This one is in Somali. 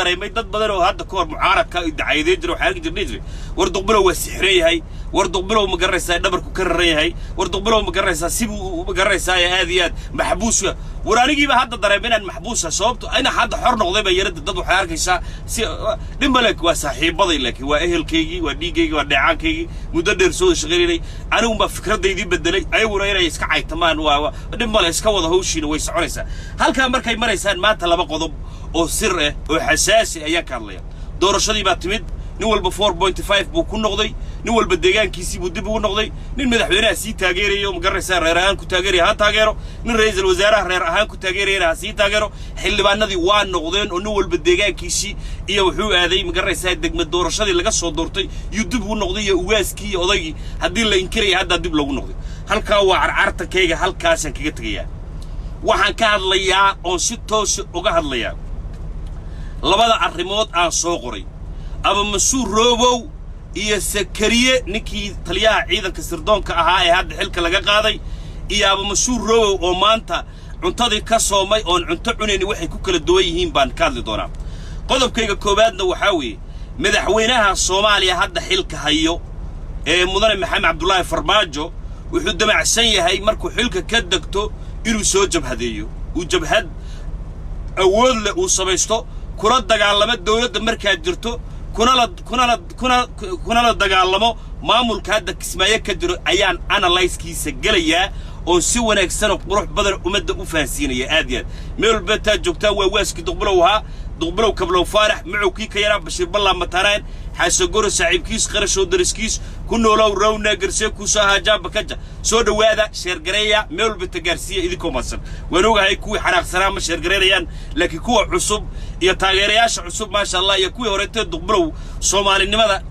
Dareemay dad badan oo hadda ka hor mucaaradka i dacayadeyn jira, waxaa arki jir, dhihi jiray: "War Duqbilow waa sixran yahay, war Duqbilow, ma garanaysaa, dhabarku ka raran yahay, war Duqbilow, ma garanaysaa, sibuu, ma garanaysaa, aad iyo aad maxbuus." War anigiiba hadda dareemay inaan maxbuusa, sababto inaan hadda xor noqday baa yarada. Dad waxay arkaysaa si dhib male, waa saaxiibaday, laakiin waa ehelkaygii, waa dhiiggaygii, waa dheecaankaygii, muddo dheer soo wada shaqaynay. Anigunbaa fikradaydii bedelay, ayaguna inay iska caytamaan waa dhib male, iska wada hawshiina way soconaysaa. Halkaa markay maraysaan, maanta laba qodob oo sir ah oo xasaasi ayaan ka hadlaya. Doorashadii baa timid, nin walba 4.5 buu ku noqday, nin walba deegaankiisii buu dib ugu noqday. Nin madaxweynaha sii taageerayo, ma garanaysaa, reer ahaan ku taageeraya ha taageero, nin ra'iisul wasaaraha reer ahaan ku taageerayana ha sii taageero. Xildhibaanadii waa noqdeen oo nin walba deegaankiisii iyo wuxuu aaday, ma garanaysaa, degma doorashadii laga soo doortay yuu dib ugu noqday, iyo ugaaskii iyo odaygii haddii la inkiraya haddaa dib loogu noqday. Halkaa waa carcartankayga, halkaasaan kaga tegayaa. Waxaan ka hadlayaa oon si toosa uga hadlayaa labada arrimood aan soo qoray: Aba Mansuur Roobow iyo Sakariye, ninkii taliyaha ciidanka sirdoonka ahaa ee hadda xilka laga qaaday, iyo Aba Mansuur Roobow oo maanta cuntadii ka soomay oon cunto cunayni, waxay ku kala duwan yihiin baan ka hadli doonaa. Qodobkayga koowaadna waxaa weeye madaxweynaha Soomaaliya hadda xilka hayo ee mudane Maxamed Cabdulaahi Farmaajo wuxuu damacsan yahay markuu xilka ka degto inuu soo jabhadeeyo, uu jabhad awood leh uu samaysto, kula dagaalamo dawladda markaad jirto, kunala kunala kuna kunala dagaalamo maamulka hadda Kismaayo ka jiro. Ayaan analysis-kiisa gelayaa oon si wanaagsanoo qurux badan ummadda u fahansiinaya. Aad iyo aad meel walba taad joogtaan, waa waaskii Duqbilow ahaa, Duqbilow Kablow Faarax Macow, kii ka yaraa Bashiir Ballaa Mataanaan Xaasagoro saaxiibkiis qarashow dariskiis ku noolow rawna garsee kuusoo ahaa jaaba kaja. Soo dhowaada, share gareeya, meel walba ta gaarsiiya idinkoo madsan. Waan ogahay kuwii xanaaqsanaa ma share gareynayaan, laakiin kuwa cusub iyo taageerayaasha cusub, maasha Allah, iyo kuwii horeetee Duqbilow Soomaalinimada.